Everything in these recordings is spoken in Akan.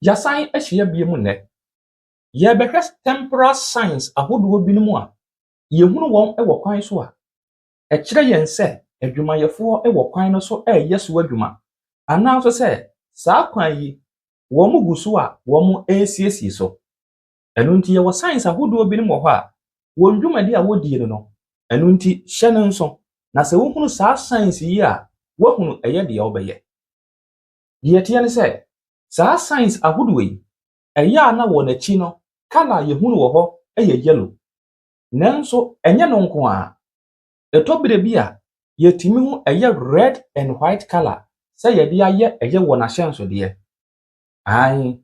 Yɛasan ahyia bio nnɛ. Yɛrebɛhwɛ temporal signs ahodoɔ binom a yɛhunu wɔn wɔ kwan so a, ɛkyerɛ yɛn sɛ adwumayɛfoɔ wɔ kwan no so reyɛ so adwuma. Anaa nso sɛ saa kwan yi, wɔn gu so a wɔresiesie so. Ɛno nti yɛwɔ signs ahodoɔ binom wɔ hɔ a, wɔn dwumadi a wɔdie no, ɛno nti hyɛ no nso. Na sɛ wohunu saa signs yi a, woahunu ɛyɛ deɛ wobɛyɛ. Deɛ ɛteɛ ne sɛ, saa signs ahodoɔ yi, ɛyɛ a na wɔn akyi no, colour a yɛhunu wɔ hɔ yɛ yellow. Nanso ɛnyɛ no nko ara. Ɛtɔ berɛ bi a, yɛtumi hu ɛyɛ red and white colour sɛ yɛde ayɛ ɛyɛ wɔn ahyɛnsodeɛ. Aane,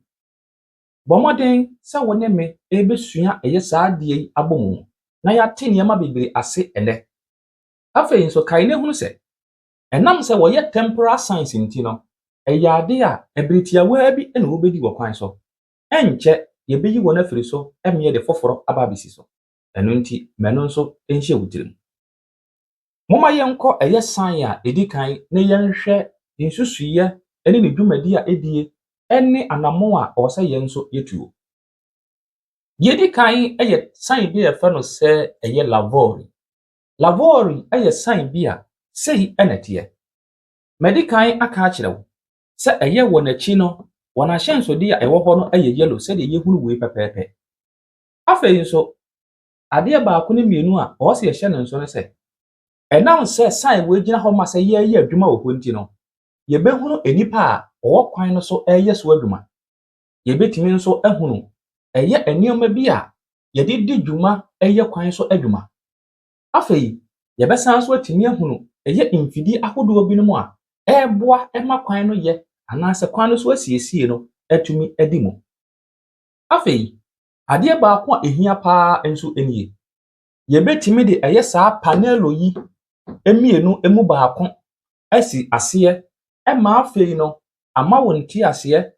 bɔ mmɔden sɛ wo ne me rebɛsua ɛyɛ saa adeɛ yi abɔ mu na yɛate nneɛma bebree ase ɛnnɛ. Afei nso, kae na hunu sɛ, ɛnam sɛ wɔyɛ temporal signs nti no, ɛyɛ ade a ɛbere tiawaa bi na wɔbɛdi wɔ kwan so. Ɛnkyɛ, yɛbɛyi wɔn afiri so ama yɛde foforɔ aba abɛsi so. Ɛno nti, ma ɛno nso nhyɛ wo tirim. Momma yɛnkɔ ɛyɛ sign a ɛdi kan na yɛnhwɛ nsusuiɛ ne ne dwumadi a ɛdie ne anammɔn a ɛwɔ sɛ yɛn nso yɛtuo. Deɛ ɛdi kan yɛ sign bi a yɛfrɛ no sɛ ɛyɛ lavori. Lavori yɛ sign bi a sei na ɛteɛ. Madi kan aka akyerɛ wo sɛ ɛyɛ wɔn akyi no, wɔn ahyɛnsodeɛ a ɛwɔ hɔ no yɛ yellow sɛdeɛ yɛhunu wei pɛpɛɛpɛ. Afei nso, adeɛ baako ne mmienu a ɛwɔ sɛ yɛhyɛ no nso ne sɛ, ɛnam sɛ sign wei gyina hɔ ma sɛ yɛreyɛ adwuma wɔ hɔ nti no, yɛbɛhunu nnipa a wɔwɔ kwan no so reyɛ so adwuma. Yɛbɛtumi nso ahunu ɛyɛ nneɛma bi a yɛde di dwuma yɛ kwan so adwuma. Afei, yɛbɛsan nso atumi ahunu ɛyɛ mfidie ahodoɔ binom a ɛreboa ma kwan no yɛ anaasɛ kwan no so asiesie no atumi adi mu. Afei, adeɛ baako a ehia paa nso nie. Yɛbɛtumi de ɛyɛ saa pannello yi mmienu mu baako asi aseɛ ma afei no, ama wo nteaseɛ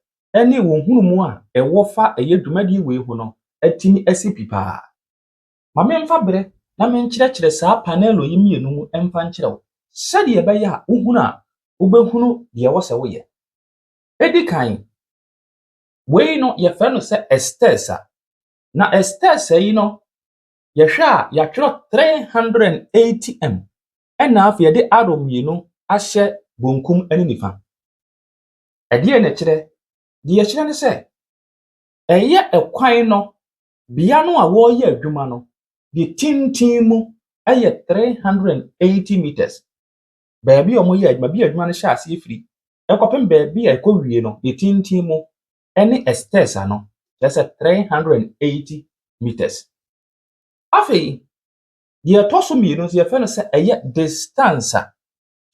ne wo nhunumu a ɛwɔ fa ɛyɛ dwumadie wei ho no atumi asi pi paa. Ma memfa berɛ na menkyerɛkyerɛ saa pannello yi mmienu mu mfa nkyerɛ wo sɛdeɛ ɛbɛyɛ a wohunu a wobɛhunu deɛ ɛwɔ sɛ woyɛ. Edi kan, wei no yɛfrɛ no sɛ estesa. Na estesa yi no, yɛhwɛ a yɛatwerɛ 380 m, ɛna afei yɛde arrow mmienu ahyɛ bonkum ne nifa. Ɛdeɛn na ɛkyerɛ? Deɛ ɛkyerɛ ne sɛ, ɛyɛ ɛkwan no, bea no a wɔreyɛ adwuma no, deɛ tenten mu yɛ 380 meters. Baabi a wɔyɛ adwuma, baabi a adwuma no hyɛ aseɛ firi ɛkɔpem baabi a ɛkɔwie no, ne tenten mu ne estesa no, kyerɛ sɛ 380 meters. Afei, deɛ ɛtɔ so mmienu nso yɛfrɛ no sɛ ɛyɛ distanza.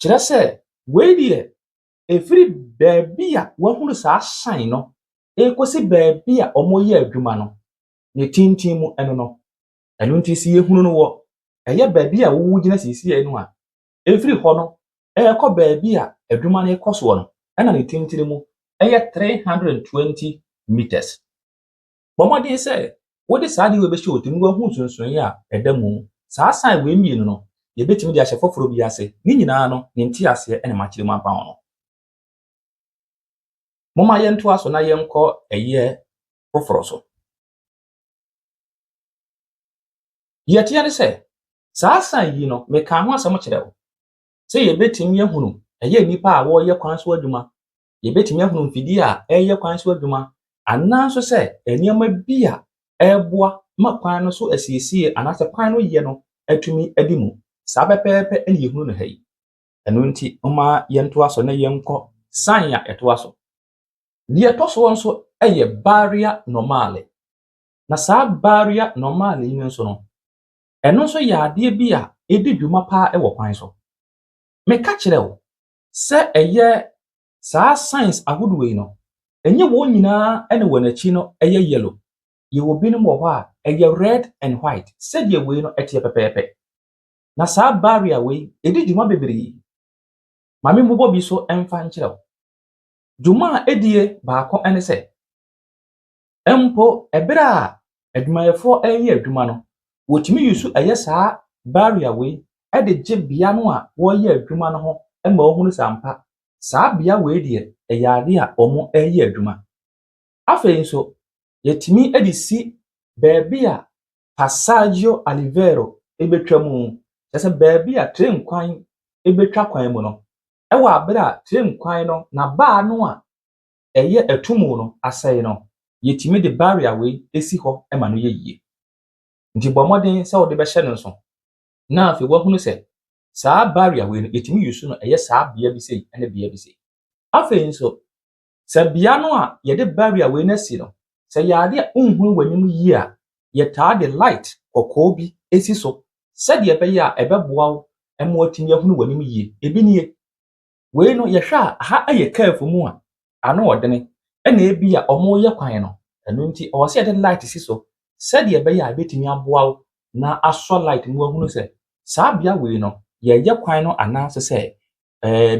Kyerɛ sɛ wei deɛ, ɛfiri baabi a wɔahunu saa sign no ɛrekɔsi baabi a wɔreyɛ adwuma no, ne tenten mu ɛno no. Ɛno nti sɛ yɛhunu no wɔ ɛyɛ baabi a wogyina seesei no a, ɛfiri hɔ no ɛrekɔ baabi a adwuma no rekɔ soɔ no, ɛna ne tenten mu ɛyɛ 320 meters. Bɔ mmɔden sɛ wode saa adeɛ wei bɛhyɛ wo tirim na woahu nsonsonoeɛ a ɛda mu. Saa sign wei mmienu no, yɛbɛtumi de ahyɛ foforɔ bi ase. Ne nyinaa no, ne nteaseɛ ɛna makyerɛ mu ama wo no. Momma yɛntoa so na yɛnkɔ ɛyɛ foforɔ so. Deɛ ɛteɛ ne sɛ, saa sign yi no, mekaa ho asɛm kyerɛ wo sɛ yɛbɛtumi ahunu ɛyɛ nnipa a wɔreyɛ kwan so adwuma, yɛbɛtumi ahunu mfidie a ɛreyɛ kwan so adwuma, anaa nso sɛ nneɛma bi a ɛreboa ma kwan no so asiesie anaasɛ kwan no yɛ no atumi adi mu. Saa pɛpɛɛpɛ na yɛhunu no ha yi. Ɛno nti, momma yɛntoa so na yɛnkɔ sign a ɛtoa so. Deɛ ɛtɔ soɔ nso yɛ barrier normale. Na saa barrier normale yi nso no, ɛno nso yɛ adeɛ bi a ɛdi dwuma paa wɔ kwan so. Meka kyerɛ wo sɛ ɛyɛ saa signs ahodoɔ yi no, ɛnyɛ wɔn nyinaa na wɔn akyi no yɛ yellow. Yɛwɔ binom wɔ hɔ a ɛyɛ red and white sɛdeɛ wei no teɛ pɛpɛɛpɛ. Na saa barrier wei, ɛdi dwuma bebree. Ma memmobɔ bi so mfa nkyerɛ wo. Dwuma a ɛdie baako ne sɛ, mpo ɛberɛ a adwumayɛfoɔ reyɛ adwuma no, wɔtumi use ɛyɛ saa barrier wei de gye bea no a wɔreyɛ adwuma no ho ma wɔhunu sɛ ampa, saa bea wei deɛ, ɛyɛ ade a wɔreyɛ adwuma. Afei nso, yɛtumi de si baabi a passaggio a livello bɛtwa mu. Kyerɛ sɛ baabi a train kwan bɛtwa kwan mu no, ɛwɔ abere a train kwan no n'abaa no a ɛyɛ ɛtumu no asɛe no, yɛtumi de barrier wei si hɔ ma no yɛ yie. Nti bɔ mmɔden sɛ wode bɛhyɛ no nso. Na afei woahunu sɛ saa barrier wei no, yɛtumi use no ɛyɛ saa bea bi sei ne bea bi sei. Afei nso, sɛ bea no a yɛde barrier wei no asi no, sɛ yɛ ade a wonhunu w'anim yie a, yɛtaa de light kɔkɔɔ bi si so sɛdeɛ ɛbɛyɛ a ɛbɛboa wo ma woatumi ahunu w'anim yie. Ebi nie. Wei no, yɛhwɛ a, ha yɛ curve mu a ano ɔdene, ɛna ebi a wɔreyɛ kwan no. Ɛno nti, ɛwɔ sɛ yɛde light si so sɛdeɛ ɛbɛyɛ a ɛbɛtumi aboa wo na asɔ light mu ahunu sɛ saa bea wei no, yɛreyɛ kwan no anaasɛ sɛ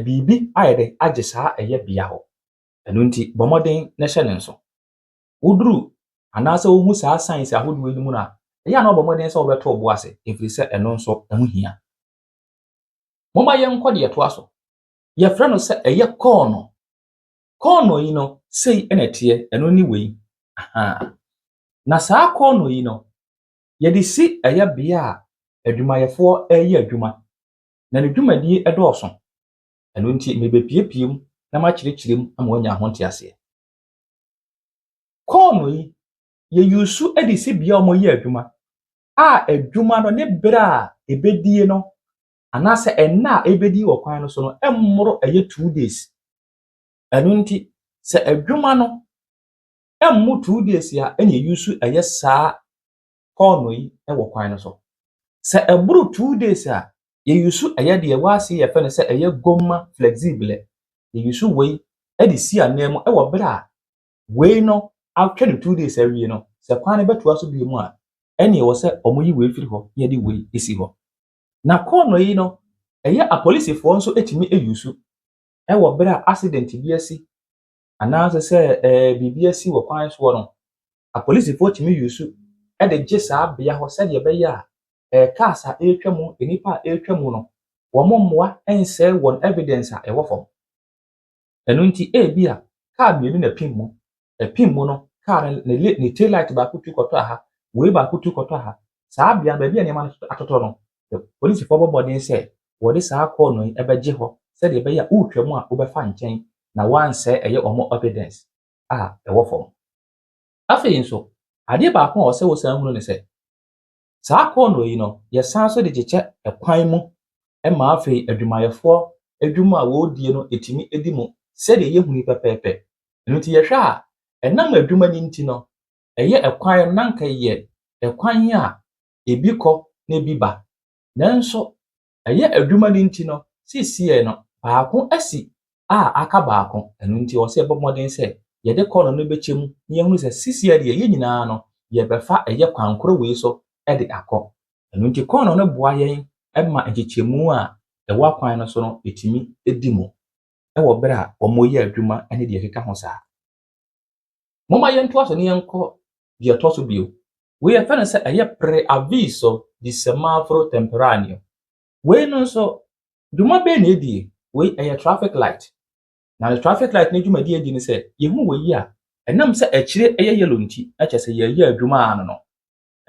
biribi ayɛ dɛ agye saa ɛyɛ bea hɔ. Ɛno nti, bɔ mmɔden na hyɛ ne nso. Woduru anaasɛ wohu saa signs ahodoɔ yi mu no a, ɛyɛ a na wɔbɔ mmɔden sɛ wobɛto wo bo ase, ɛfiri sɛ ɛno nso ho hia. Momma yɛnkɔ deɛ ɛtoa so. Yɛfrɛ no sɛ ɛyɛ kɔɔno. Kɔɔno yi no, sei na ɛteɛ, ɛno ne wei. Ahaa. Na saa kɔɔno yi no, yɛde si ɛyɛ bea a adwumayɛfoɔ reyɛ adwuma. Na ne dwumadie dɔɔso. Ɛno nti, merebɛpiepie mu na makyerɛkyerɛ mu ama woanya ho nteaseɛ. Kɔɔno yi, yɛuse de si bea a wɔreyɛ adwuma a adwuma no ne berɛ a ɛbɛdie no anaasɛ ɛnna a ɛbɛdi wɔ kwan no so no mmoro ɛyɛ 2 days. Ɛno nti, sɛ adwuma no mmo 2 days a, ɛna yɛuse ɛyɛ saa kɔɔno yi wɔ kwan no so. Sɛ ɛboro 2 days a, yɛuse ɛyɛ deɛ ɛwɔ ase yɛfrɛ no sɛ ɛyɛ gomma flessibile. Yɛuse wei de si anan mu wɔ berɛ a wei no atwa no 2 days awie no, sɛ kwan no bɛtoa so bio mu a, ɛne ɛwɔ sɛ wɔyi wei firi hɔ na yɛde wei si hɔ. Na kɔɔno yi no, ɛyɛ apolisifoɔ nso tumi use wɔ berɛ a accident bi asi anaasɛ sɛ biribi asi wɔ kwan soɔ no, apolisifoɔ tumi use de gye saa bea hɔ sɛdeɛ ɛbɛyɛ a cars a ɛretwa mu, nnipa a ɛretwa mu no, wɔn mmoa nsɛe wɔn evidence a ɛwɔ fam. Ɛno nti, ebi a car mmienu na ɛpem mu. Ɛpem mu no, car no ne tail light baako tu kɔtɔ ha, wei baako tu kɔtɔ ha. Saa bea no, baabi a nneɛma no atotɔ no, polisifoɔ bɔ mmɔden sɛ wɔde saa kɔɔno yi bɛgye hɔ sɛdeɛ ɛbɛyɛ a wotwa mu a wobɛfa nkyɛn na woansɛe ɛyɛ wɔn evidence a ɛwɔ fam. Afei nso, adeɛ baako a ɔsɛ wosan hunu ne sɛ, saa kɔɔno yi no, yɛsan so de kyekyɛ ɛkwan mu ma afei adwumayɛfoɔ adwuma a wɔredie no ɛtumi di mu sɛdeɛ yɛhunu yi pɛpɛɛpɛ. Ɛno nti, yɛhwɛ a, ɛnam adwuma no nti no, ɛyɛ ɛkwan no na nka yɛ ɛkwan a ebi kɔ na ebi ba. Nanso, ɛyɛ adwuma no nti no, seesei no, baako asi a aka baako. Ɛno nti, ɛwɔ sɛ yɛbɔ mmɔden sɛ yɛde kɔɔno no bɛkyɛ mu na yɛhunu sɛ seesei deɛ yɛn nyinaa no, yɛbɛfa ɛyɛ kwan koro wei so de akɔ. Ɛno nti, kɔɔno no boa yɛn ma nkyekyɛmu a ɛwɔ akwan no so no ɛtumi di mu wɔ berɛ a wɔreyɛ adwuma ne deɛ ɛkeka ho saa. Momma yɛntoa so na yɛnkɔ deɛ ɛtɔ so bio. Wei yɛfrɛ no sɛ ɛyɛ preavviso di semaforo temporaneo. Wei no nso, dwuma bɛn na ɛdie? Wei ɛyɛ traffic light. Na ne traffic light no dwumadie adi ne sɛ, yɛhu wei yi a, ɛnam sɛ akyire yɛ yellow nti, na kyerɛ sɛ yɛreyɛ adwuma ano no.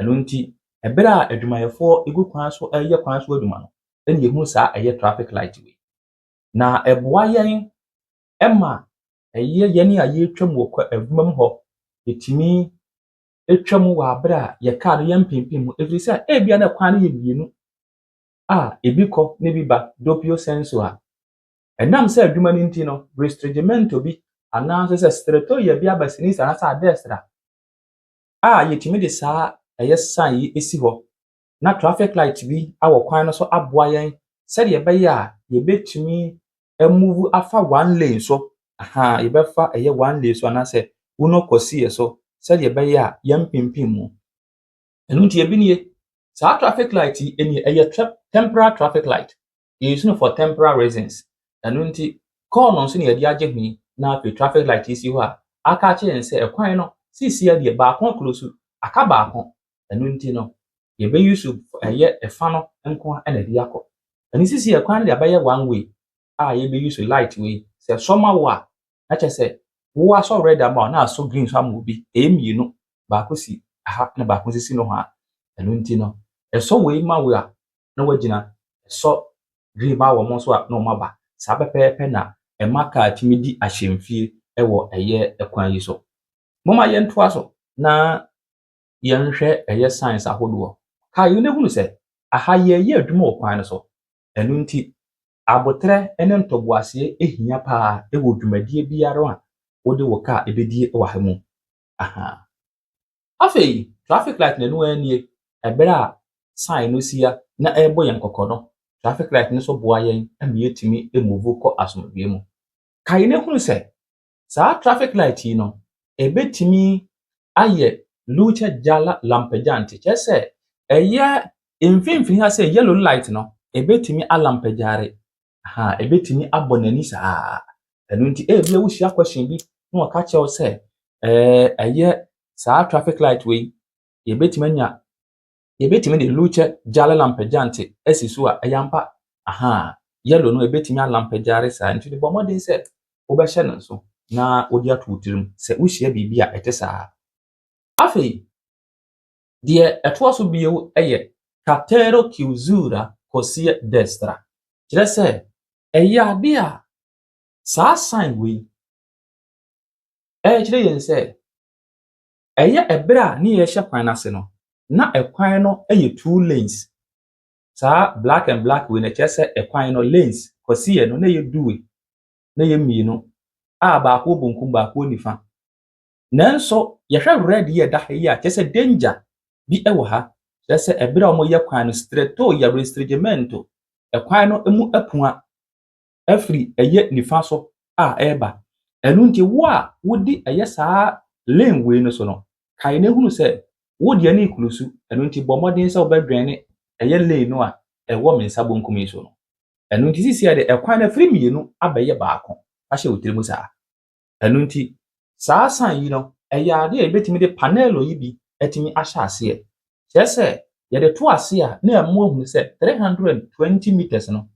Ɛno nti, ɛberɛ a adwumayɛfoɔ gu kwan so reyɛ kwan so adwuma no, ɛna yɛhu saa ɛyɛ traffic light wei. Na ɛboa yɛn ma ɛyɛ yɛn a yɛretwam wɔ adwuma mu hɔ, yɛtumi atwa mu wɔ abere a yɛ kaa no yɛmpempem mu, ɛfiri sɛ ebia na kwan no yɛ mmienu a ebi kɔ na ebi ba doppio senso a, ɛnam sɛ adwuma no nti no, restringimento bi anaasɛ sɛ strettoia bi aba sinistra anaasɛ a destra a yɛtumi de saa ɛyɛ sign yi si hɔ na traffic light bi awɔ kwan no so aboa yɛn sɛdeɛ ɛbɛyɛ a yɛbɛtumi amove afa one lane so. Aha, yɛbɛfa ɛyɛ one lane so anaasɛ uno corsia so sɛdeɛ ɛbɛyɛ a yɛmpempem mu. Ɛno nti, ebi nie. Saa traffic light yi nie, ɛyɛ temporary traffic light. Yɛuse no for temporary reasons. Ɛno nti, kɔɔno nso na yɛde agye ho yi, na afei traffic light yi si hɔ a aka akyerɛ yɛn sɛ ɛkwan no seesei deɛ baako aclose, aka baako. Ɛno nti no, yɛbɛuse ɛyɛ ɛfa no nko ara na ɛde akɔ. Ɛno seesei ɛkwan no de abɛyɛ one way a yɛbɛuse light wei. Sɛ ɛsɔ ma wo a, na kyerɛ sɛ Wo asɔ red ama wo na asɔ green nso ama obi. Ɛyɛ mmienu. Baako si ha na baako nso si nohoa. Ɛno nti no, ɛsɔ wei ma wo a, na woagyina. Ɛsɔ green ma wɔn nso a, na wɔn aba. Saa pɛpɛɛpɛ na ɛma kaa tumi di ahyɛmfie wɔ ɛyɛ kwan yi so. Momma yɛntoa so na yɛnhwɛ ɛyɛ signs ahodoɔ. Kae na hunu sɛ, aha yɛreyɛ adwuma wɔ kwan no so. Ɛno nti, abotrɛ ne ntɔboaseɛ hia paa wɔ dwumadie biara a wode wo kaa bɛdie wɔ ha mu. Aha. Afei, traffic light no ɛno ara nie. Ɛberɛ a sign no si ha na ɛrebɔ yɛn kɔkɔ no, traffic light no nso boa yɛn ma yɛtumi move kɔ asomdwoeɛ mu. Kae na hunu sɛ, saa traffic light yi no, ɛbɛtumi ayɛ luce gialla lampeggiante. Kyerɛ sɛ, ɛyɛ mfimfini ha sɛ yellow light no, ɛbɛtumi alampeggiare. Aha, ɛbɛtumi abɔ n'ani saa. Ɛno nti, ebia wohyia question bi na wɔka kyerɛ wo sɛ, ɛyɛ saa traffic light wei, yɛbɛtumi de luce gialla lampeggiante asi so a, ɛyɛ ampa. Aha, yellow no ɛbɛtumi alampeggiare saa. Nti bɔ mmɔden sɛ wobɛhyɛ no nso na wode ato wo tirim sɛ wohyia biribi a ɛte saa. Afei, deɛ ɛtoa so bio yɛ cartello chiusura corsia destra. Kyerɛ sɛ, ɛyɛ ade a saa sign wei ɛrekyerɛ yɛn sɛ, ɛyɛ ɛberɛ a ne yɛrehyɛ kwan no ase no, na ɛkwan no yɛ two lanes. Saa black and black wei no, ɛkyerɛ sɛ ɛkwan no lanes corsia no na ɛyɛ due, na ɛyɛ mmienu a baako wɔ benkum, baako wɔ nifa. Nanso, yɛhwɛ red yi a ɛda ha yi a, kyerɛ sɛ danger bi wɔ ha. Kyerɛ sɛ ɛberɛ a wɔreyɛ kwan no, strettoia restringimento, ɛkwan no mu apua afiri ɛyɛ nifa so a ɛreba. Ɛno nti, wo a wodi ɛyɛ saa lane wei no so no, kae na hunu sɛ wo deɛ no reclose. Ɛno nti, bɔ mmɔden sɛ wobɛdwɛne ɛyɛ lane no a ɛwɔ me nsa benkum yi so no. Ɛno nti, seesei de ɛkwan no afiri mmienu abɛyɛ baako. Ahyɛ wo tirim saa. Ɛno nti, saa sign yi no, ɛyɛ ade a yɛbɛtumi de pannello yi bi atumi ahyɛ aseɛ. Kyerɛ sɛ, yɛde to ase a, na ɛmo ahunu sɛ 320 meters no,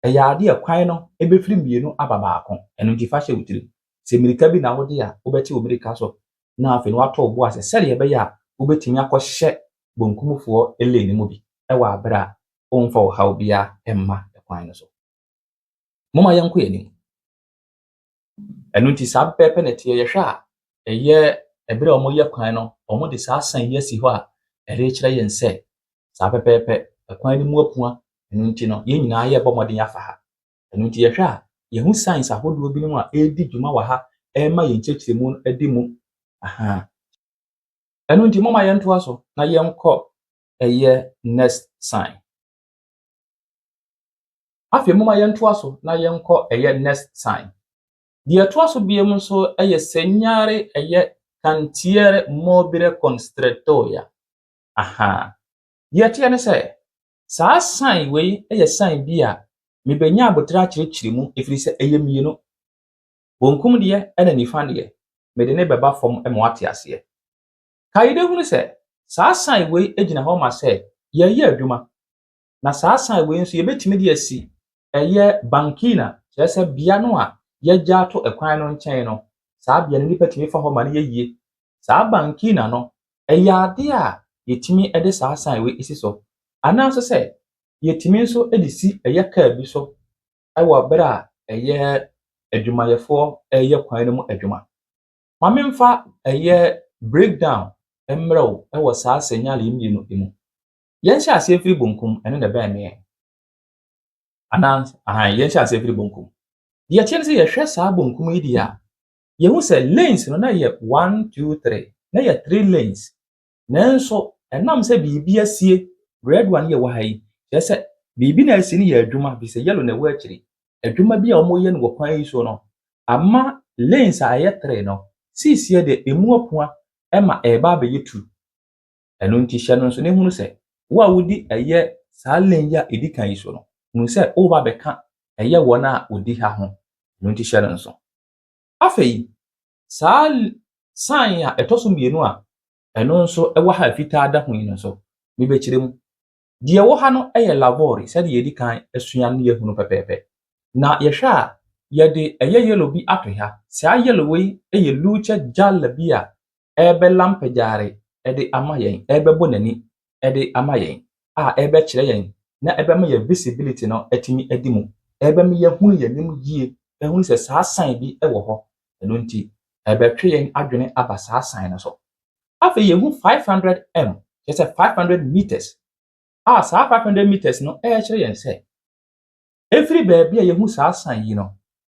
ɛyɛ ade a kwan no bɛfiri mmienu aba baako. Ɛno nti, fa hyɛ wo tirim. Sɛ mmirika bi na wode a, wobɛte wo mmirika so na afei no woatɔ wo bo ase sɛdeɛ ɛbɛyɛ a wobɛtumi akɔhyɛ bonkumfoɔ lane mu bi ɛwɔ abere a womfa ɔhaw biara mma kwan no so. Momma yɛnkɔ yɛn anim. Ɛno nti, saa pɛpɛɛpɛ na ɛteɛ. Yɛhwɛ a, ɛyɛ ɛberɛ a wɔreyɛ kwan no, wɔde saa sign yi asi hɔ a ɛde kyerɛ yɛn sɛ saa pɛpɛɛpɛ ɛkwan no mu apua. Ɛno nti no, yɛn nyinaa yɛrebɔ mmɔden afa ha. Ɛno nti, yɛhwɛ a, yɛhu signs ahodoɔ binom a ɛredi dwuma wɔ ha ɛrema yɛn nkyerɛkyerɛmu no adi mu. Aha. Ɛno nti, momma yɛntoa so na yɛnkɔ ɛyɛ next sign. Afei, momma yɛntoa so na yɛnkɔ ɛyɛ next sign. Deɛ ɛtoa so bio nso yɛ segnale ɛyɛ cantiere mobile con strettoia. Aha. Deɛ ɛteɛ ne sɛ, saa sign wei yɛ sign bi a mebɛnya abotire akyerɛkyerɛ mu ɛfiri sɛ ɛyɛ mmienu. Bonkum deɛ ɛna nifa deɛ, mede ne bɛba fam ma wate aseɛ. Kae de hunu sɛ, saa sign wei gyina hɔ ma sɛ yɛreyɛ adwuma. Na saa sign wei nso yɛbɛtumi de asi ɛyɛ banchina, kyerɛ sɛ bea no a yɛagya ato ɛkwan no nkyɛn no, saa bea no nnipa tumi fa hɔ ma no yɛ yie. Saa banchina no, ɛyɛ ade a yɛtumi de saa sign wei si so. Anaasɛ sɛ yɛtumi nso de si ɛyɛ kaa bi so wɔ bere a ɛyɛ adwumayɛfoɔ reyɛ kwan no mu adwuma. Ma memfa ɛyɛ breakdown mmerɛ wo wɔ saa segnale yi mmienu mu. Yɛnhyɛ aseɛ mfiri bonkum, ɛno na ɛbɛn me. Anaa, ahan, yɛnhyɛ aseɛ mfiri bonkum. Deɛ ɛteɛ ne sɛ yɛhwɛ saa bonkum yi deɛ a, yɛhu sɛ lanes no na yɛ one, two, three. Na yɛ three lanes. Nanso, ɛnam sɛ biribi asie, red one yɛ wɔ ha yi, kyerɛ sɛ biribi na asi no yɛ adwuma, bi sɛ yellow na ɛwɔ akyire. Adwuma bi a wɔreyɛ no wɔ kwan yi so no, ama lanes a ɛyɛ three no, seesie de emu apua ma ɛreba abɛyɛ two. Ɛno nti, hyɛ no nso na ehunu sɛ, wo a wodi ɛyɛ saa lane yi a ɛdi kan yi so no, hunu sɛ woreba abɛka ɛyɛ wɔn a wɔdi ha ho. Ɛno nti, hyɛ no nso. Afei, saa sign a ɛtɔ so mmienu a ɛno nso ɛwɔ ha a fitaa da ho yi no nso, mebɛkyerɛ mu. Deɛ ɛwɔ ha no yɛ lavori sɛdeɛ yɛdi kan asua no yɛhunu pɛpɛɛpɛ. Na yɛhwɛ a, Yɛde ɛyɛ yellow bi ato ha. Saa yellow wei yɛ luce gialla bi a ɛrebɛ lampeggiare de ama yɛn, ɛrebɛbɔ n'ani de ama yɛn a ɛrebɛkyerɛ yɛn na ɛbɛma yɛn visibility no atumi adi mu. Ɛbɛma yɛahunu yɛn anim yie, ahunu sɛ saa sign bi wɔ hɔ. Ɛno nti, ɛbɛtwe yɛn adwene aba saa sign no so. Afei yɛhu 500 m, kyerɛ sɛ 500 meters, a saa 500 meters no ɛrekyerɛ yɛn sɛ ɛfiri baabi a yɛhu saa sign yi no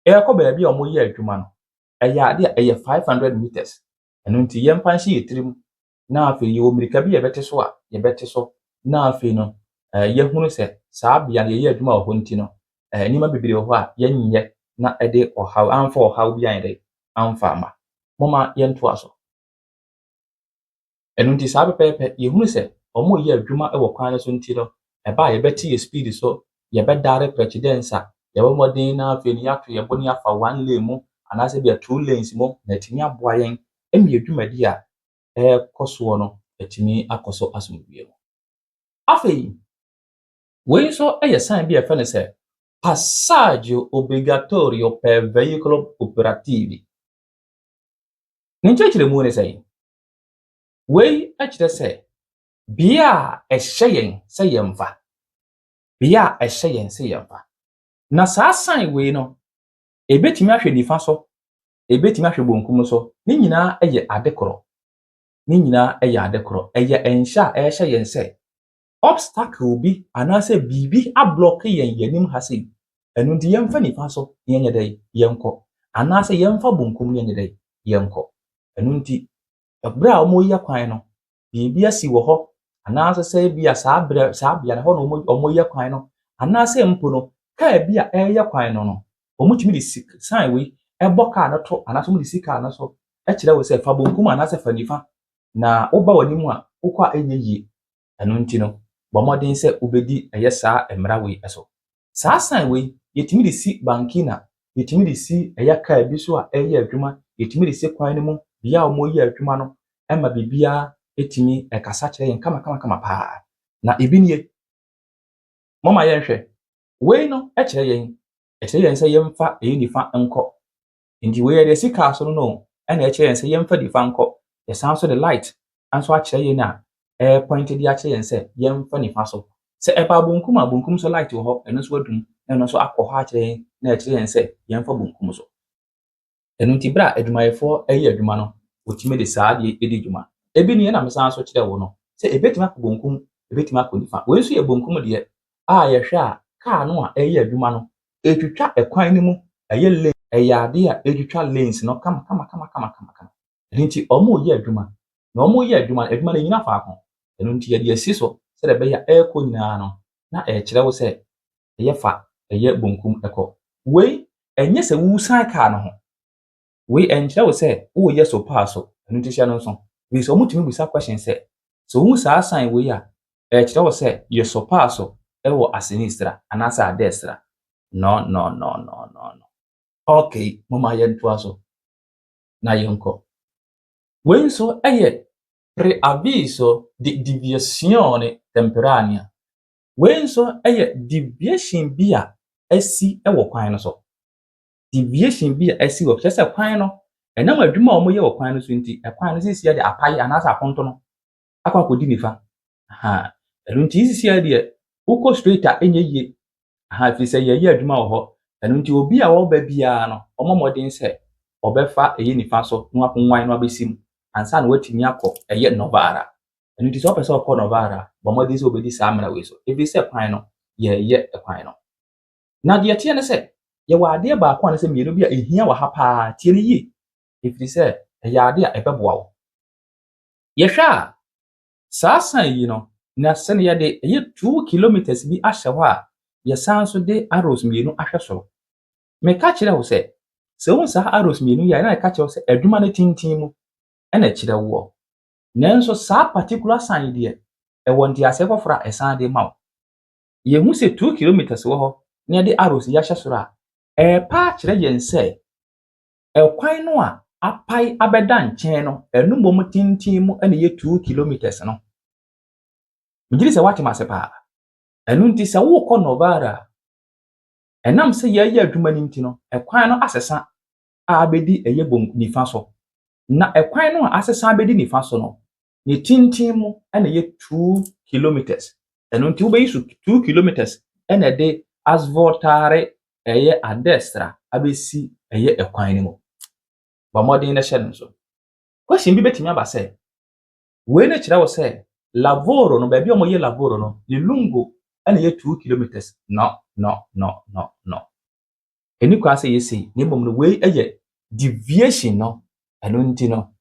ɛrekɔ baabi a wɔreyɛ adwuma no, ɛyɛ ade a ɛyɛ 500 meters. Ɛno nti yɛmfa nhyɛ yɛn tirim na afei yɛwɔ mmirika bi a yɛbɛte so a yɛbɛte so, na afei no yɛhunu sɛ saa bea no yɛyɛ adwuma wɔ hɔ nti no, nneɛma bebree wɔ hɔ a yɛnyɛ na ɛde ɔhaw amfa ɔhaw bi ayɛ dɛ amfa ama. Momma yɛntoa so. Ɛno nti saa pɛpɛɛpɛ yɛhunu sɛ wɔreyɛ adwuma wɔ kwan no so nti no, ɛba a yɛbɛte yɛ speed so, yɛbɛdare precedenza, yɛbɔ mmɔden na afei no yɛato yɛn bo na yɛafa one lane mu anaasɛ bia two lanes mu na atumi aboa yɛn ma yɛn dwumadi a ɛrekɔ soɔ no atumi akɔ so asomdwoeɛ mu. Afei, wei nso yɛ sign bi a yɛfrɛ no sɛ passaggio obbligatorio per veicoli operativi. Ne nkyerɛkyerɛmu ne sɛn? Wei kyerɛ sɛ bea a ɛhyɛ yɛn sɛ yɛmfa. Bea a ɛhyɛ yɛn sɛ yɛmfa. Na saa sign wei no, ebetumi ahwɛ nifa so, ebetumi ahwɛ benkum so. Ne nyinaa yɛ ade korɔ. Ne nyinaa yɛ ade korɔ. Ɛyɛ nhyɛ a ɛrehyɛ yɛn sɛ obstacle bi anaasɛ biribi ablock yɛn yɛn anim ha sei. Ɛno nti yɛmfa nifa so na yɛnyɛ dɛn? Yɛnkɔ. Anaasɛ yɛmfa benkum na yɛnyɛ dɛn? Yɛnkɔ. Ɛno nti, ɛberɛ a wɔreyɛ kwan no, biribi asi wɔ hɔ anaasɛ sɛ ebia saa berɛ saa bea no, ɛhɔ na wɔreyɛ kwan no, anaasɛ mpo no, kaa bi a ɛreyɛ kwan no, wɔtumi de si sign wei ɛbɔ kaa no to anaasɛ wɔde si kaa no so kyerɛ wo sɛ fa benkum anaasɛ fa nifa, na woba w'anim a, wokɔ a ɛnyɛ yie. Ɛno nti no, bɔ mmɔden sɛ wobɛdi ɛyɛ saa mmara wei so. Saa sign wei, yɛtumi de si banchina, yɛtumi de si ɛyɛ kaa bi so a ɛreyɛ adwuma, yɛtumi de si kwan no mu, bea a wɔreyɛ adwuma no, ɛma biribiara ɛtumi ɛkasa kyerɛ yɛn kamakamakama paa. Na ebi nie. Momma yɛnhwɛ. Wei no kyerɛ yɛn sɛ yɛmfa ɛyɛ nifa nkɔ. Nti wei yɛde asi kaa so no, ɛna ɛkyerɛ yɛn sɛ yɛmfa nifa nkɔ. Yɛsan so de light nso akyerɛ yɛn a ɛrepoint de akyerɛ yɛn sɛ yɛmfa nifa so. Sɛ ɛba benkum a, benkum so light wɔ hɔ, ɛno nso adum na ɛno nso akɔ hɔ akyerɛ yɛn na ɛkyerɛ yɛn sɛ yɛmfa benkum so. Ɛno nti berɛ a adwumayɛfoɔ ɛreyɛ adwuma no, wɔtumi de saa adeɛ di dwuma. Ebi nie na mesan so kyerɛ wo no sɛ ebetumi akɔ benkum, ebetumi akɔ nifa. Wei nso yɛ benkum deɛ a yɛhwɛ a, kaa no a ɛreyɛ adwuma no, ɛretwitwa ɛkwan no mu, ɛyɛ lane, ɛyɛ adeɛ a ɛretwitwa lanes no kama kama kama kama kama. Ɛno nti wɔreyɛ adwuma, na wɔreyɛ adwuma no, adwuma no nnyina faako. Ɛno nti yɛde asi so sɛdeɛ ɛbɛyɛ a ɛrekɔ nyinaa no, na ɛrekyerɛ wo sɛ ɛyɛ fa ɛyɛ benkum kɔ. Wei, ɛnyɛ sɛ woresan kaa no ho. Wei ɛnkyerɛ wo sɛ woreyɛ sorpasso. Ɛno nti hyɛ no nso. Ɛfiri sɛ wɔtumi bisa question sɛ wohu saa sign wei a, ɛkyerɛ wo sɛ yɛ sorpasso wɔ a sinistra anaasɛ a destra. No, no, no, no, no, no. Okay, momma yɛntoa so na yɛnkɔ. Wei nso yɛ preavviso di deviazione temporanea. Wei nso yɛ deviation bi a asi wɔ kwan no so. Deviation bi a asi wɔ, kyerɛ sɛ kwan no, ɛnam adwuma a wɔyɛ wɔ kwan no so nti, ɛkwan no seesei de apae anaasɛ aponto no akɔ akɔdi nifa. Aha. Ɛno nti seesei deɛ, wokɔ straight a ɛnyɛ yie. Aha, ɛfiri sɛ yɛyɛ adwuma wɔ hɔ. Ɛno nti obi a ɔreba biara no, ɔmmɔ mmɔden sɛ ɔbɛfa ɛyɛ nifa so na wakonwan na wabɛsi mu ansa na watumi akɔ ɛyɛ Novara. Ɛno nti sɛ wopɛ sɛ ɔkɔ Novara a, bɔ mmɔden sɛ wobɛdi saa mmara wei so. Ɛfiri sɛ kwan no, yɛreyɛ kwan no. Na deɛ ɛteɛ ne sɛ, yɛwɔ adeɛ baako anaasɛ mmienu bi a ɛhia wɔ ha paa. Tie no yie. Ɛfiri sɛ ɛyɛ ade a ɛbɛboa wo. Yɛhwɛ a, saa sign yi no, na sɛne yɛde ɛyɛ 2 kilometers bi ahyɛ hɔ a, yɛsan so de arrows mmienu ahwɛ soro. Meka kyerɛ wo sɛ wohu saa arrows mmienu yi a, na ɛka kyerɛ wo sɛ adwuma no tenten mu ɛna ɛkyerɛ woɔ. Nanso saa particular sign deɛ, ɛwɔ nteaseɛ foforɔ a ɛsan de ma wo. Yɛhu sɛ 2 kilometers wɔ hɔ na yɛde arrows yi ahyɛ soro a, ɛrepa akyerɛ yɛn sɛ ɛkwan no a apae abɛda nkyɛn no, ɛno mmom tenten mu na ɛyɛ 2 kilometers no. Megye di sɛ woate me ase paa. Ɛno nti sɛ worekɔ Novara a, Ɛnam sɛ yɛreyɛ adwuma no nti no, ɛkwan no asesa a abɛdi ɛyɛ bom nifa so. Na ɛkwan no a asesa abɛdi nifa so no, ne tenten mu na ɛyɛ 2 kilometers. Ɛno nti wobɛyi so 2 kilometers ɛna ɛde svoltare ɛyɛ a destra abɛsi ɛyɛ ɛkwan no mu. Bɔ mmɔden na hyɛ no nso. Question bi bɛtumi aba sɛ, wei no kyerɛ wo sɛ lavoro no, baabi a wɔyɛ lavoro no, ne lungo ɛna ɛyɛ 2 kilometers. No, no, no, no, no. Ɛni kwan sɛ yɛsei, na mmom no wei yɛ deviation no. Ɛno nti no,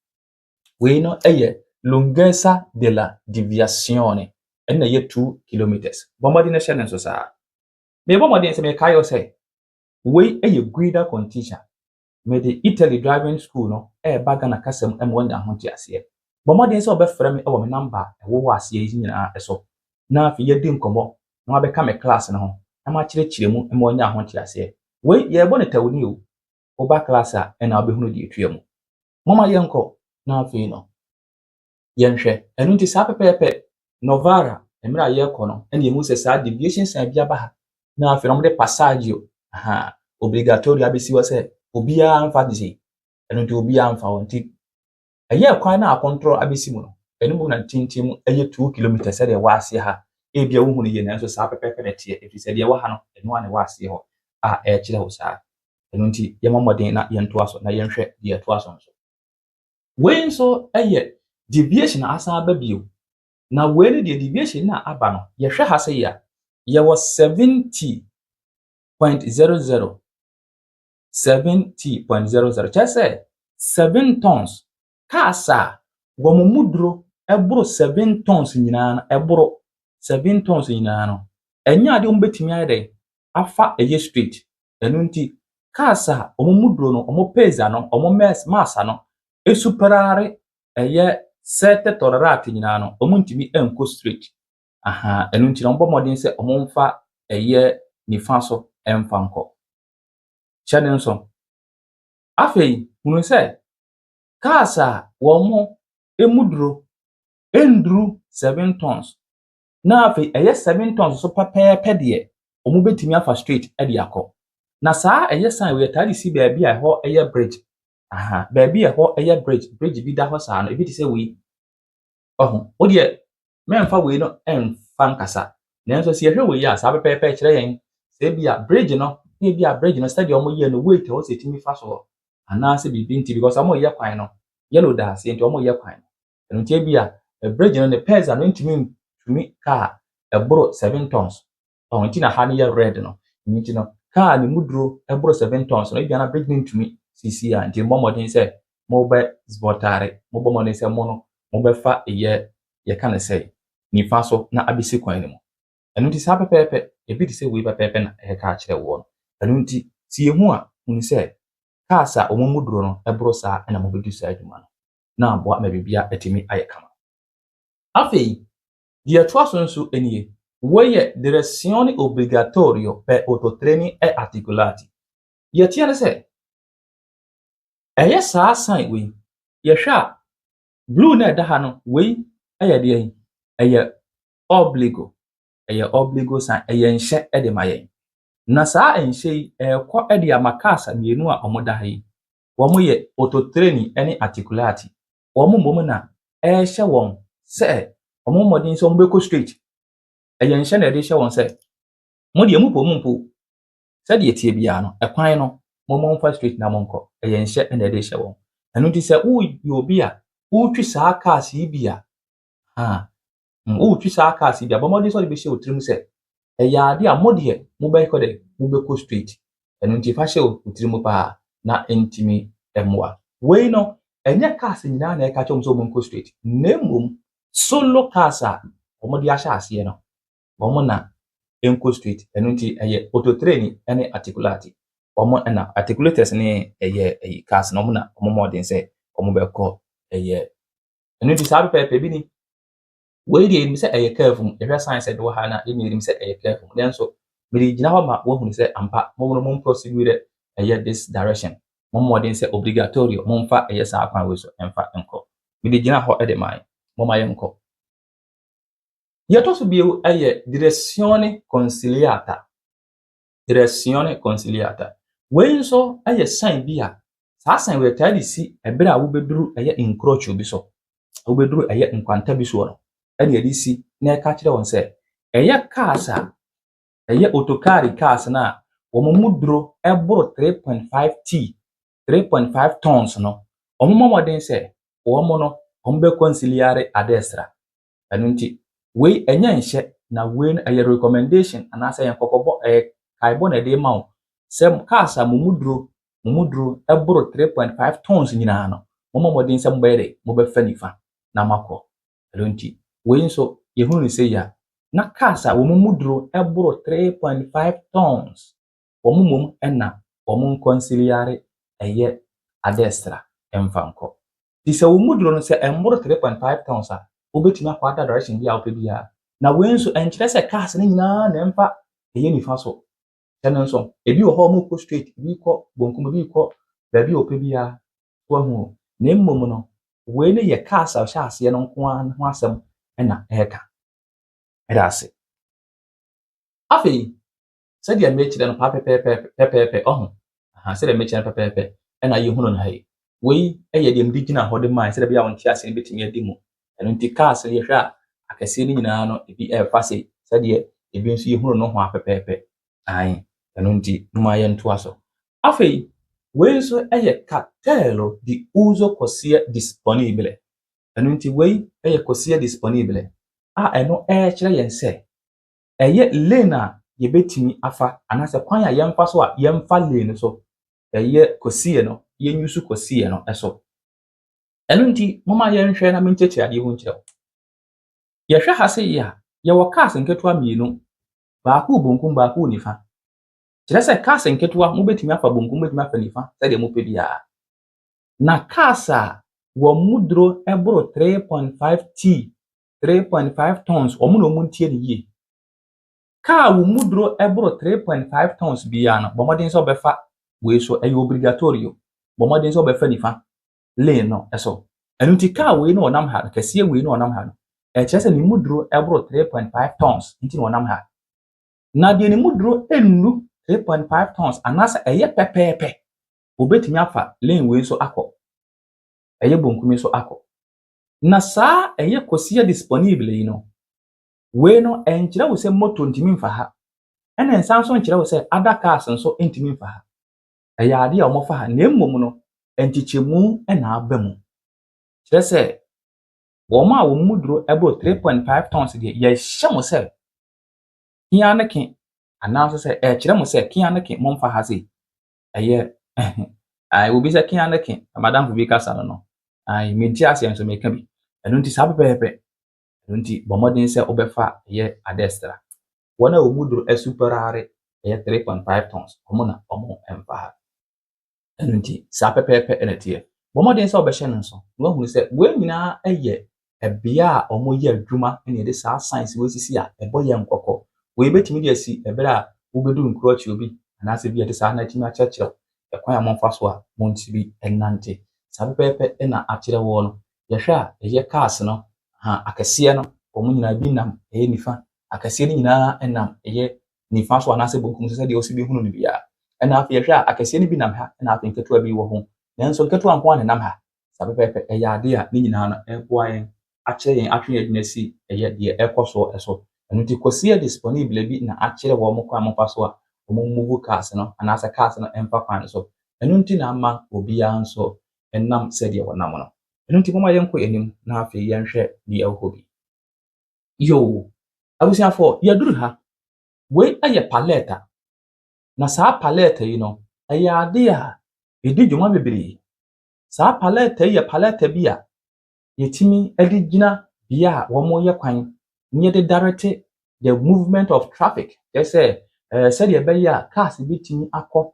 wei no yɛ lunghezza della deviazione, ɛna ɛyɛ 2 kilometers. Bɔ mmɔden na hyɛ no nso saa. Mebɔ mmɔden sɛ mekae wo sɛ wei yɛ Guida con Teacher. Mede Italy driving school no ɛreba Ghana kasa mu ma woanya ho nteaseɛ. Bɔ mmɔden sɛ wobɛfrɛ me wɔ me number a ɛwɔ aseɛ yi nyinaa so, na afei yɛdi nkɔmmɔ na wabɛka me class no ho na makyerɛkyerɛ mu ma woanya ho nteaseɛ. Wei yɛrebɔ no tawuni o. Woba class a ɛna wobɛhunu deɛ ɛtua mu. Momma yɛnkɔ na afei no yɛnhwɛ. Ɛno nti saa pɛpɛɛpɛ Novara, mmerɛ a yɛrekɔ no, ɛna yɛhu sɛ saa deviation sign bi aba ha, na afei no wɔde passaggio aha obbligatorio abɛsi hɔ sɛ obiara mfa de sei. Ɛno nti obiara mfa hɔ. Nti ɛyɛ kwan no a akɔntrɔ abɛsi mu no, ɛno mu na tenten mu ɛyɛ 2 kilometers sɛdeɛ ɛwɔ aseɛ ha. Ebia wohu no yie, nanso saa pɛpɛɛpɛ na ɛteɛ, ɛfiri sɛ deɛ ɛwɔ ha no, ɛno ara na ɛwɔ aseɛ hɔ a ɛrekyerɛ wo saa. Ɛno nti yɛmmɔ mmɔden na yɛntoa so na yɛnhwɛ deɛ ɛtoa so nso. Wei nso yɛ deviation a asan aba bio. Na wei no deɛ, deviation no a aba no, yɛhwɛ ha sɛ yi a, yɛwɔ 70.00, 70.00, kyerɛ sɛ 7 tons cars a wɔn mu duro boro 7 tons nyinaa no, ɛboro 7 tons nyinaa no, ɛnyɛ adeɛ a wɔbɛtumi ayɛ dɛ afa ɛyɛ straight. Ɛno nti cars a wɔn mu duro no, wɔn peso no, wɔn massa no esuperare ɛyɛ sette tonnellate nyinaa no, wɔntumi nkɔ straight. Aha, ɛno nti na wɔbɔ mmɔden sɛ wɔmfa ɛyɛ nifa so mfa nkɔ. Hyɛ ne nso. Afei, hunu sɛ cars a wɔn mu duro nduru 7 tons, na afei ɛyɛ 7 tons nso pɛpɛɛpɛ deɛ, wɔbɛtumi afa straight de akɔ. Na saa ɛyɛ sign wei, yɛtaa de si baabi a ɛhɔ yɛ bridge. Aha, baabi a ɛhɔ yɛ bridge, bridge bi da hɔ saa no, ebi te sɛ wei. Ɔho, wo deɛ mɛmfa wei no mfa nkasa. Nanso sɛ yɛhwɛ wei a, saa pɛpɛɛpɛ kyerɛ yɛn sɛ ebi a bridge no, na ebi a bridge no, sɛdeɛ wɔyɛɛ no, weight a ɛwɔ sɛ ɛtumi fa soɔ anaasɛ biribi nti, because wɔreyɛ kwan no, yellow da aseɛ nti wɔreyɛ kwan no. Ɛno nti ebi a bridge no ne peso no ntumi ntumi car ɛboro 7 tons. Ɔho nti na ha no yɛ red no. Ɛno nti no, car ne mu duro ɛboro 7 tons no, ebi a na bridge no ntumi sisi a, nti mmɔ mmɔden sɛ mobɛ svoltare, mobɔ mmɔden sɛ mo no mobɛfa ɛyɛ yɛka no sɛ nifa so na abɛsi kwan no mu. Ɛno nti saa pɛpɛɛpɛ, ebi te sɛ wei pɛpɛɛpɛ na ɛreka akyerɛ woɔ no. Ɛno nti sɛ yɛhu a, hunu sɛ cars a wɔn mu duro no ɛboro saa ɛna mobɛdi saa adwuma no na aboa ma biribiara atumi ayɛ kama. Afei, deɛ ɛtoa so nso nie. Wei yɛ direzione obbligatorio per autotreni e articolati. Deɛ ɛteɛ ne sɛ, ɛyɛ saa sign wei, yɛhwɛ a, blue na ɛda ha no, wei yɛ deɛn? Ɛyɛ obbligo. Ɛyɛ obbligo sign, ɛyɛ nhyɛ de ma yɛn. Na saa nhyɛ yi, ɛrekɔ de ama cars mmienu a wɔda ha yi. Wɔyɛ autotreni ne articolati. Wɔn mmom na ɛrehyɛ wɔn sɛ wɔn mmɔden sɛ wɔbɛkɔ straight. Ɛyɛ nhyɛ na yɛde hyɛ wɔn sɛ, mo deɛ mo po mo mpo, sɛdeɛ ɛteɛ biara no, ɛkwan no, momfa straight na monkɔ. Ɛyɛ nhyɛ na yɛde hyɛ wɔn. Ɛno nti sɛ woyɛ obi a woretwi saa cars yi bi a, ha, woretwi saa cars yi bi a, bɔ mmɔden sɛ wode bɛhyɛ wo tirim sɛ ɛyɛ ade a mo deɛ mobɛkɔ dɛ mobɛkɔ straight. Ɛno nti fa hyɛ wo tirim paa na ɛntumi mmoa. Wei no, ɛnyɛ cars nyinaa na ɛka kyerɛ wɔn sɛ wɔnkɔ straight, na mmom solo cars a wɔde ahyɛ aseɛ no, wɔn na nkɔ straight. Ɛno nti ɛyɛ autotreni ne articolati. Wɔn na articulators ne ɛyɛ ɛyi cars no, wɔn na wɔn mmɔden sɛ wɔbɛkɔ ɛyɛ. Ɛno nti saa pɛpɛɛpɛ bi ni. Wei deɛ, yɛnim sɛ ɛyɛ curve mu. Yɛhwɛ signs a ɛwɔ ha no a, yɛn nyinaa nim sɛ ɛyɛ curve mu. Nanso mede gyina hɔ ma woahunu sɛ ampa mo no mo proseguire ɛyɛ this direction. Mo mmɔden sɛ obbligatorio momfa ɛyɛ saa kwan wei so ɛmfa nkɔ. Mede gyina hɔ de ma momma yɛnkɔ. Deɛ ɛtɔ so bio yɛ direzione consigliata. Direzione consigliata. Wei nso yɛ sign bi a saa sign wei taa de si ɛberɛ a wobɛduru ɛyɛ incrocio bi so. Wobɛduru ɛyɛ nkwanta bi soɔ no, ɛna yɛde si na ɛka kyerɛ wɔn sɛ ɛyɛ cars a ɛyɛ autocarri cars no a wɔn mu duro boro 3.5 t, 3.5 tons no, wɔn mmɔ mmɔden sɛ wɔn no wɔn bɛ consigliare a destra. Ɛno nti wei ɛnyɛ nhyɛ, na wei no ɛyɛ recommendation anaasɛ ɛyɛ nkɔkɔbɔ, ɛyɛ kaebɔ na ɛde ma wo sɛ cars a mo mu duro boro 3.5 tons nyinaa no, mommɔ mmɔden sɛ mobɛyɛ dɛ mobɛfa nifa na moakɔ. Ɛno nti wei nso yɛhunu no sɛ yi a, na cars a wɔn mu duro boro 3.5 tons, wɔn mmom na wɔn nconsigliare ɛyɛ a destra mfa nkɔ. Nti sɛ wɔn mu duro no sɛ ɛmmoro 3.5 tons a, wobɛtumi akɔ ada direction bi a wopɛ biara. Na wei nso ɛnkyerɛ sɛ cars no nyinaa na ɛmfa ɛyɛ nifa so. Ɛno nso, ebi wɔ hɔ a wɔkɔ straight, ebi kɔ bonkum, ebi kɔ baabi a wɔpɛ biara. Wahu o. Na mmom no, wei no yɛ cars a ɔhyɛ aseɛ no nko ara ho asɛm ɛna ɛreka. Ɛda ase. Afei, sɛdeɛ mekyerɛ no paa pɛpɛɛpɛ pɛpɛɛpɛ ɔho. Aha, sɛdeɛ mekyerɛ no pɛpɛɛpɛ ɛna yɛhunu no ha yi. Wei yɛ deɛ mede gyina hɔ de maa sɛdeɛ ɛbɛyɛ a wɔn te aseɛ no bɛtumi adi mu. Ɛno nti cars no yɛhwɛ a, akɛseɛ no nyinaa no ebi ɛrefa sei sɛdeɛ ebi nso yɛhunu no ho a pɛpɛɛpɛ. Ae, ɛno nti momma yɛntoa so. Afei, wei nso yɛ cartello di uso corsie disponibile. Ɛno nti wei yɛ corsia disponibile a ɛno ɛrekyerɛ yɛn sɛ ɛyɛ lane a yɛbɛtumi afa anaasɛ kwan a yɛmfa so a yɛmfa lane so, ɛyɛ corsia no, yɛnuse corsia no so. Ɛno nti momma yɛnhwɛ na menkyerɛkyerɛ adeɛ ho nkyerɛ wo. Yɛhwɛ ha sei yi a, yɛwɔ cars nketewa mmienu. Baako wɔ bonkum, baako wɔ nifa. Kyerɛ sɛ cars nketewa mobɛtumi afa bonkum, mobɛtumi afa nifa sɛdeɛ mopɛ biara. Na cars a wɔn mu duro boro 3.5 t, 3.5 tons, wɔn na wɔn ntie no yie. Car a wɔn mu duro boro 3.5 tons biara no, bɔ mmɔden sɛ wɔbɛfa wei so, ɛyɛ obbligatorio. Bɔ mmɔden sɛ wɔbɛfa nifa lane no so. Ɛno nti car wei na ɔnam ha no, kɛseɛ wei na ɔnam ha no, ɛkyerɛ sɛ ne mu duro boro 3.5 tons nti na ɔnam ha. Na deɛ ne mu duro nnu 3.5 tons anaasɛ ɛyɛ pɛpɛɛpɛ, obetumi afa lane wei so akɔ. Ɛyɛ bonkum yi so akɔ. Na saa ɛyɛ corsia disponibile yi no, wei no ɛnkyerɛ wo sɛ moto ntumi mfa ha. Ɛna nsan nso nkyerɛ wo sɛ other cars nso ntumi mfa ha. Ɛyɛ adeɛ a wɔfa ha, na mmom no, nkyekyɛmu na aba mu. Kyerɛ sɛ wɔn a wɔn mu duro boro 3.5 tons deɛ, yɛhyɛ mo sɛ kia ne ke, anaasɛ sɛ ɛkyerɛ mo sɛ kia ne ke momfa ha sei. Ɛyɛ ayi obi sɛ kia ne ke, madamfo bi kasa no, ayi mente aseɛ nso meka bi. Ɛno nti saa pɛpɛɛpɛ. Ɛno nti bɔ mmɔden sɛ wobɛfa ɛyɛ a destra. Wɔn a wɔn mu duro superare ɛyɛ 3.5 tons, wɔn na wɔn mfa ha. Ɛno nti saa pɛpɛɛpɛ na ɛteɛ. Bɔ mmɔden sɛ wobɛhyɛ no nso na woahunu sɛ wɔn nyinaa yɛ ɛbea a wɔyɛ adwuma na yɛde saa signs wei sisi a ɛbɔ yɛn kɔkɔ. Wei bɛtumi de asi ɛberɛ a wobɛdu incrocio bi anaasɛ bi a ɛte saa na atumi akyerɛkyerɛ ɛkwan a momfa so a montumi nante. Saa pɛpɛɛpɛ na akyerɛ wɔ no. Yɛhwɛ a, ɛyɛ cars no ha akɛseɛ no, wɔn nyinaa bi nam ɛyɛ nifa. Akɛseɛ no nyinaa nam ɛyɛ nifa so anaasɛ bonkum so sɛdeɛ wosi bɛhunu no biara. Ɛna afei yɛhwɛ a, akɛseɛ no bi nam ha, ɛna afei nketewa bi wɔ ho. Nanso nketewa nko ara na ɛnam ha. Saa pɛpɛɛpɛ ɛyɛ adeɛ a ne nyinaa no ɛreboa yɛn akyerɛ yɛn atwe yɛn adwene asi ɛyɛ deɛ ɛrekɔ soɔ so. Ɛno nti corsia disponibile bi na akyerɛ wɔn kwan a wɔmfa so a wɔn move cars no anaasɛ cars no mfa kwan no so. Ɛno nti na ama obiara nso nam sɛdeɛ wɔnam no. Ɛno nti momma yɛnkɔ anim na afei yɛnhwɛ deɛ ɛwɔ hɔ bi. Yoo, abusuafoɔ, yɛduru ha. Wei yɛ paletta. Na saa paletta yi no, ɛyɛ adeɛ a ɛdi dwuma bebree. Saa paletta yi yɛ paletta bi a yɛtumi de gyina bea a wɔreyɛ kwan na yɛde direct the movement of traffic. Kyerɛ sɛ sɛdeɛ ɛbɛyɛ a cars bɛtumi akɔ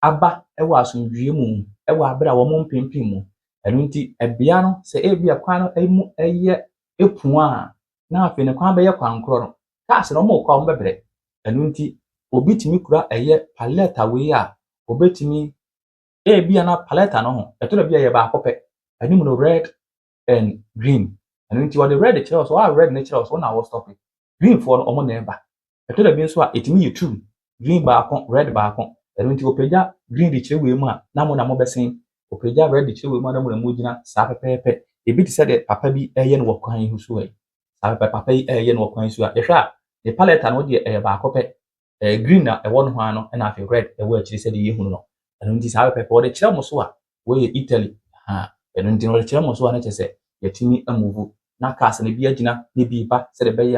aba wɔ asomdwoeɛ mu wɔ abere a wɔn mpempem mu. Ɛno nti bea no, sɛ ebia kwan no mu yɛ pua a, na afei no kwan bɛyɛ kwan korɔ no, cars no wɔrekɔ a wɔbɛbrɛ. Ɛno nti obi tumi kura ɛyɛ paletta wei a obetumi ebia na paletta no ho ɛtɔ da bi a ɛyɛ baako pɛ. Anim no red and green. Ɛno nti wɔde red kyerɛ wo so, wɔa red no kyerɛ wo so, wo na wɔ stop. Green foɔ no, wɔn na ɛba. Ɛtɔ da bi nso a ɛtumi yɛ two. Green baako, red baako. Ɛno nti wɔpagya green de kyerɛ wei mu a, na mo na mobɛsen. Wɔpagya red de kyerɛ wei mu a, na mo na mogyina saa pɛpɛɛpɛ. Ebi te sɛ deɛ papa bi ɛreyɛ no wɔ kwan yi so yi. Saa pɛpɛ papa yi ɛreyɛ no wɔ kwan yi so a, yɛhwɛ a, ne pallet no deɛ, ɛyɛ baako pɛ. Ɛyɛ green na ɛwɔ no ho ano, ɛna afei red ɛwɔ akyire sɛdeɛ yɛhunu no. Ɛno nti saa pɛpɛɛpɛ wɔde kyerɛ mo so a, wɔyɛ Italy. Ha, ɛno nti wɔde kyerɛ mo so a, na kyerɛ sɛ yɛtumi amove na cars no bi agyina na bi ba, sɛdeɛ ɛbɛyɛ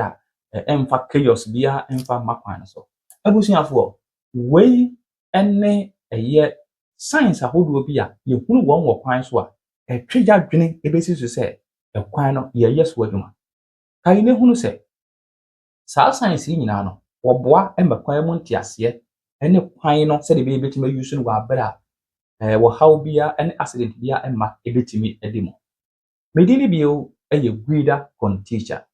a ɛmfa chaos biara ɛmfa mma kwan no so. Abusuafoɔ, wei ne ɛyɛ signs ahodoɔ bi a yɛhunu wɔn wɔ kwan so a, ɛtwe yɛadwene ebɛsi so sɛ ɛkwan no yɛyɛ so adwuma. Kae na ehunu sɛ saa signs yi nyinaa no, wɔboa ma kwan mu nteaseɛ ne kwan no sɛdeɛ ɛbɛyɛ yɛbɛtumi ayi no wɔ abere a wɔhaw biara ne accident biara mma ebɛtumi adi mu. Me din no bio yɛ Guida Conteacher.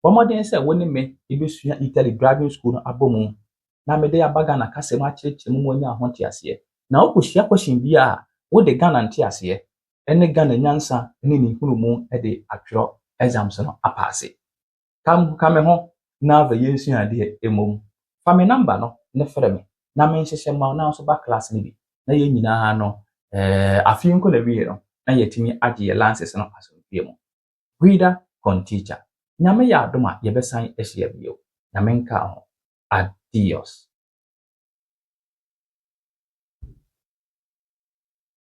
Bɔ mmɔden sɛ wo ne me ebɛsua Italy driving school no abɔ mu na mede aba Ghana kasa mu akyerɛkyerɛ mu ma woanya ho nteaseɛ. Na wokɔhyia question bi a, wode Ghana nteaseɛ ne Ghana nyansa ne ne nhunumu de atwerɛ exams no apass. Ka me ho na afei yɛnsua adeɛ mmom. Fa me number no ne frɛ me na menhyehyɛ mma wo, na nso ba class no bi na yɛn nyinaa no afe nkɔ na wie no na yɛatumi agye yɛn license no asomdwoeɛ mu. Guida Conteacher. Nyame yɛ adom a, yɛbɛsan ahyia bio. Nyame nka ho. Adios.